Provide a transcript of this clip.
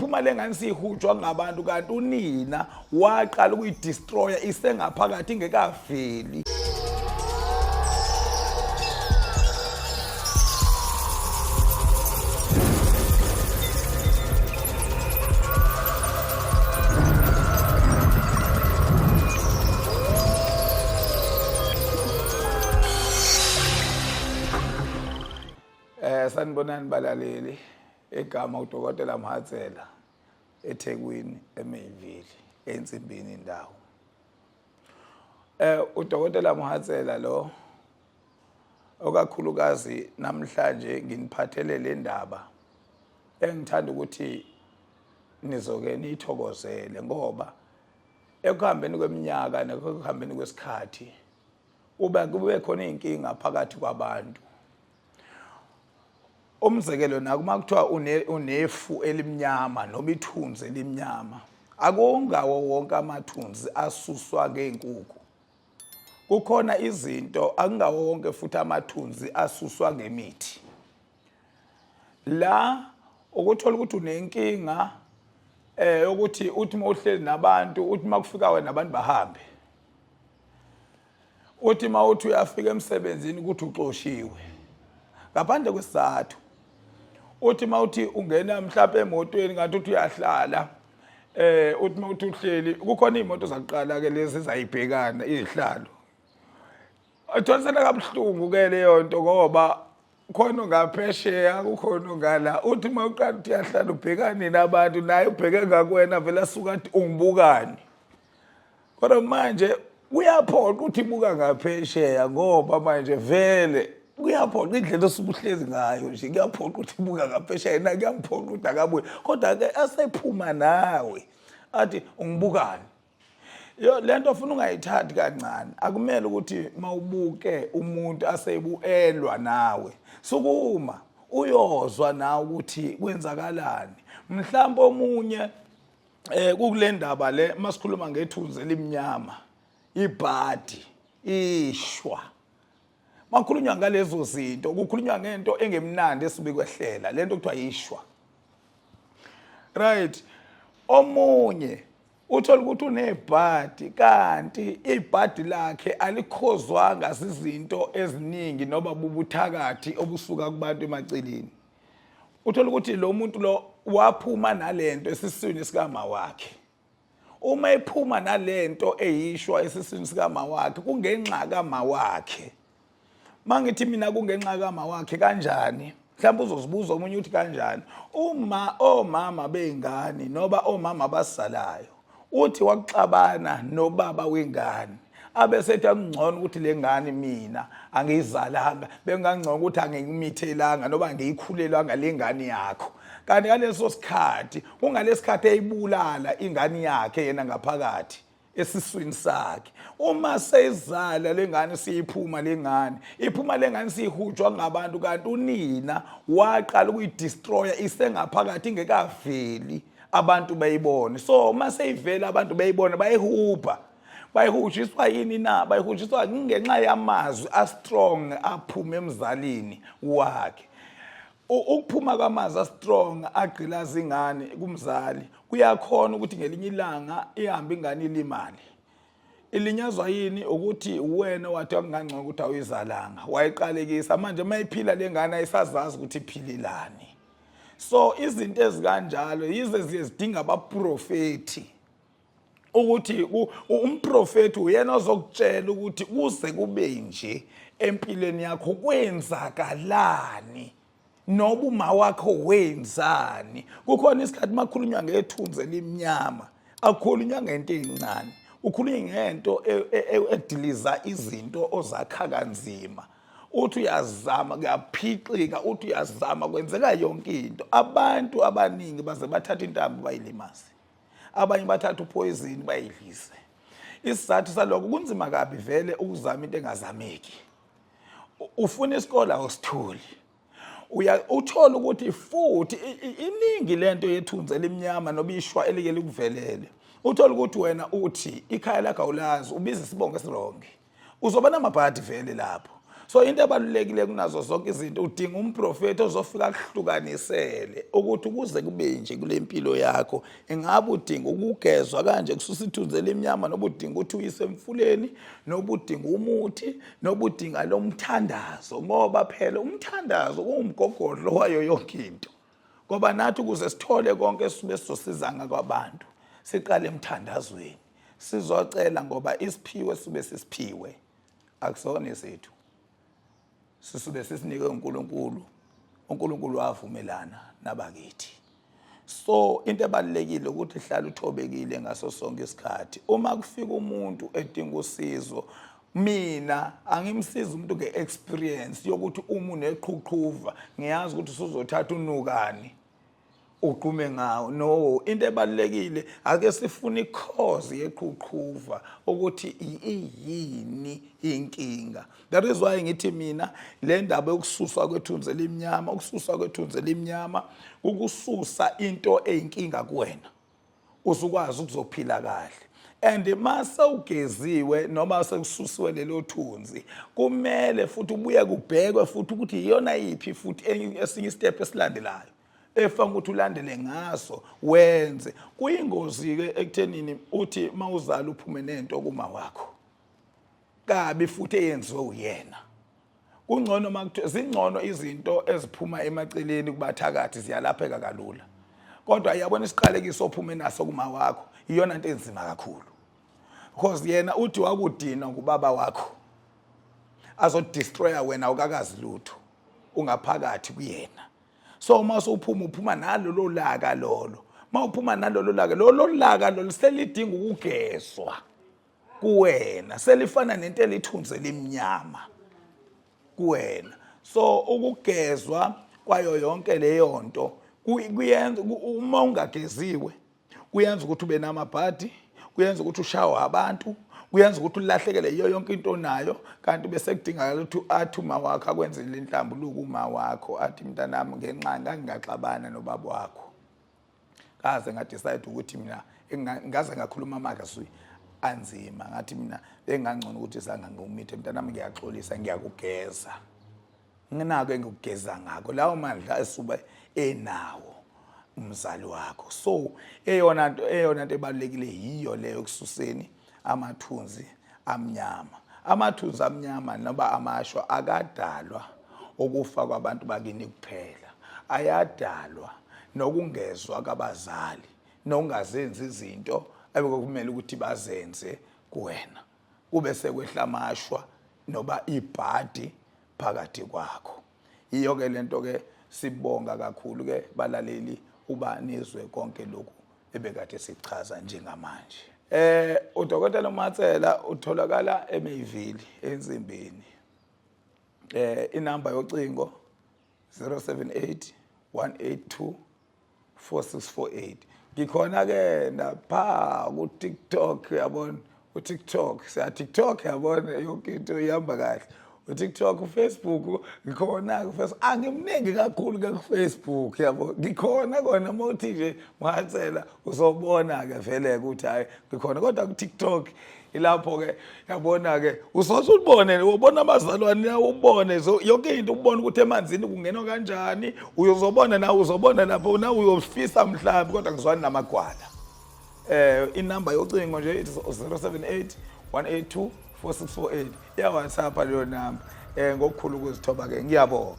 Iphuma lengane sihujwa ngabantu kanti unina waqala ukuyidestroya isengaphakathi ingekaveli. Sanibonani balaleli, igama uDokotela Mhatsela eThekwini eMayville eNsimbini indawo. UDokotela Mhatsela lo okakhulukazi namhlanje nginiphathele le ndaba engithanda ukuthi nizoke niyithokozele ngoba ekuhambeni kweminyaka nekuhambeni kwesikhathi uba kube khona izinkinga phakathi kwabantu. Umzekelo naku uma kuthiwa unefu elimnyama noma ithunzi elimnyama, akungawo wonke amathunzi asuswa ngey'nkukhu. Kukhona izinto akungawo wonke futhi amathunzi asuswa ngemithi. La ukuthola ukuthi unenkinga ukuthi uthi uma uhleli nabantu uthi uma kufika wena abantu bahambe. Uthi uma uthi uyafika emsebenzini ukuthi uxoshiwe ngaphandle kwesizathu. Uthi uma uthi ungena mhlawumbe emotweni ngathi uthi uyahlala uthi uma uthi uhleli kukhona iy'moto zakuqala ke lezi ezayibhekana iy'hlalo. Atholisana kabuhlungu ke leyo nto ngoba khona ngaphesheya kukhona ngala. Uthi uma uqala uthi uyahlala ubhekane nabantu naye ubheke ngakuwena vele asuka athi ungibukani. Kodwa manje kuyaphoqa ukuthi ibuka ngaphesheya ngoba manje vele kuyaphoqa indlela osuke uhlezi ngayo nje, kuyaphoqa ukuthi ibuka ngaphesheya yena kuyamphoqa ukuthi akabuye. Kodwa-ke asephuma nawe athi ungibukani. Yo lento ofuna ungayithathi kancane, akumele ukuthi mawubuke umuntu asebuelwa nawe. Sukuma uyozwa nawe ukuthi kwenzakalani. Mhlawumbe omunye kukule ndaba le masikhuluma ngethunzi elimnyama, ibhadi, ishwa. Makhulunywa ngalezo zinto kukhulunywa ngento engemnandi esuke kwehlela, lento kuthiwa ishwa. Right. Omunye uthola ukuthi unebhadi kanti ibhadi lakhe alikhozwanga izinto eziningi noba bubuthakathi obusuka kubantu emaceleni. Uthola ukuthi lo muntu lo waphuma nalento esiswini sikama wakhe. Uma ephuma nalento eyishwa esiswini sikama wakhe kungenxa kama wakhe. Mangithi mina kungenxa kama wakhe kanjani? Mhlawumbe uzozibuza omunye ukuthi kanjani. Uma omama beyingane noba omama abasalayo uthi wakuxabana nobaba wengane abesethi akungcono ukuthi le ngane mina angiyizalanga, bengangcono ukuthi angikumithelanga noba angiyikhulelwanga le ngane yakho. Kanti ngaleso sikhathi kungalesikhathi eyibulala ingane yakhe yena ngaphakathi esiswini sakhe. Uma seyizala lengane siyiphuma lengane, iphuma lengane siyihujwa ngabantu kanti unina waqala ukuyidestroya isengaphakathi ingekaveli abantu bayibone. So uma seyivela abantu bayibone bayihubha. Bayihujiswa yini na? Bayihujiswa ngenxa yamazwi a-strong aphuma emzalini wakhe. Ukuphuma kwamazwi a-strong agqilaza ingane kumzali kuyakhona ukuthi ngelinye ilanga ihambe ingane ilimale. Ilinyazwa yini? Ukuthi wena wathi akungangcono ukuthi awuyizalanga, wayiqalekisa. Manje uma iphila le ngane ayisazazi ukuthi iphilelani. So izinto ezikanjalo yize ziye zidinga abaprofethi ukuthi umprofethi uyena ozokutshela ukuthi kuze kube nje empilweni yakho kwenzakalani noba uma wakho wenzani. Kukhona isikhathi makhulunywa ngethunzi elimnyama, akukhulunywa ngento encane, ukhulunywa ngento ediliza izinto ozakha kanzima. Uthi uyazama kuyaphixika, uthi uyazama kwenzeka yonke into. Abantu abaningi baze bathathe intambo bayilimaze, abanye bathatha upoison bayidlise. Isizathu salokho kunzima kabi vele ukuzama into engazameki. Ufuna isikole awusitholi. Uya uthola ukuthi futhi iningi lento yethunzi elimnyama noba ishwa elike likuvelele. Uthola ukuthi wena uthi ikhaya lakho awulazi, ubiza isibongo esirongi. Uzoba namabhadi vele lapho. So into ebalulekile kunazo zonke izinto, udinga umprofeti ozofika akuhlukanisele ukuthi ukuze kube nje kule mpilo yakho, ingabe udinga ukugezwa kanje kususa ithunzi elimnyama, noba udinga ukuthi uyise emfuleni, noba udinga umuthi, noba udinga lo mthandazo, ngoba phela umthandazo uwumgogodlo wayo yonke into. Ngoba nathi ukuze sithole konke esisuke sizosiza ngakwabantu, siqale emthandazweni, sizocela, ngoba isiphiwe sube sisiphiwe, akusona esethu, sisube sisinike uNkulunkulu. uNkulunkulu wavumelana nabakithi. So into ebalulekile ukuthi hlala uthobekile ngaso sonke isikhathi. Uma kufika umuntu edinga usizo, mina angimsizi umuntu nge-experience yokuthi uma uneqhuqhuva ngiyazi ukuthi usuzothatha unukani ugqume ngawo. No, into ebalulekile, ake sifune i-cause yeqhuqhuva ukuthi iyini inkinga. That is why ngithi mina le ndaba yokususwa kwethunzi elimnyama, ukususwa kwethunzi elimnyama ukususa into eyinkinga kuwena, usukwazi ukuzophila kahle. And mase ugeziwe noma sekususiwe lelo thunzi, kumele futhi ubuye kubhekwe futhi ukuthi iyona yiphi futhi esinye istep esilandelayo efana ukuthi ulandele ngaso wenze. Kuyingozi-ke ekuthenini uthi mawuzala uphume nento kuma wakho kabi futhi eyenziwe uyena. Kungcono makuthiwa zingcono izinto eziphuma emaceleni kubathakathi, ziyalapheka kalula, kodwa iyabona isiqalekiso ophume naso kuma wakho iyona into enzima kakhulu, because yena uthi wakudinwa ngubaba wakho azodestroya wena, awukakazi lutho, ungaphakathi kuyena. So uma usuphuma, uphuma nalolo laka lolo. Uma uphuma nalolo laka, lolo laka lolo selidinga ukugezwa kuwena, selifana nento elithunzi elimnyama kuwena. So ukugezwa kwayo yonke leyo nto kuyenza, uma ungageziwe, kuyenza ukuthi ube namabhadi, kuyenza ukuthi ushawe abantu, kuyenza ukuthi ulahlekele yiyo yonke into onayo. Kanti bese kudingakala ukuthi athi uma wakho akwenzele inhlambuluko, uma wakho athi, "Mntanami, ngenxa ngangingaxabana nobaba wakho, kaze ngadecide ukuthi mina ngaze ngakhuluma amazwi anzima, ngathi mina bengangcono ukuthi zangangiwumithe. Mntanami, ngiyaxolisa, ngiyakugeza, nginako engikugeza ngako." Lawo mandla esuba enawo umzali wakho. So eyona nto ebalulekile yiyo leyo ekususeni amathunzi amnyama. Amathunzi amnyama noba amashwa akadalwa ukufa kwabantu bakini kuphela, ayadalwa nokungezwa kabazali, nokungazenzi izinto ebekumele ukuthi bazenze kuwena, kube sekwehla amashwa noba ibhadi phakathi kwakho. Yiyo ke lento ke. Sibonga kakhulu ke balaleli uba nizwe konke lokhu ebekade sichaza njengamanje. Udokotela uMatsela utholakala eMayville, eNsimbini. Inamba yocingo 078 182 4648. Ngikhona ke napha ku TikTok, yabona, u TikTok, siya TikTok, yabona, yonke into ihamba kahle. U TikTok, u Facebook, ngikhona ku Facebook. Angimningi kakhulu ke ku Facebook, yabo, ngikhona kona. Mawuthi nje Matsela uzobona ke vele ukuthi hayi, ngikhona, kodwa ku TikTok ilapho ke, yabona ke, usoze ubone, ubona abazalwane, ubone yonke into, ubone ukuthi emanzini kungenwa kanjani. Uyozobona nawe, uzobona lapho nawe uyofisa mhlawumbe, kodwa ngizwani namagwala. Inamba yocingo nje 078 182 4648, iya WhatsApp leyo namba. Ngokukhulu ukuzithoba ke, ngiyabonga.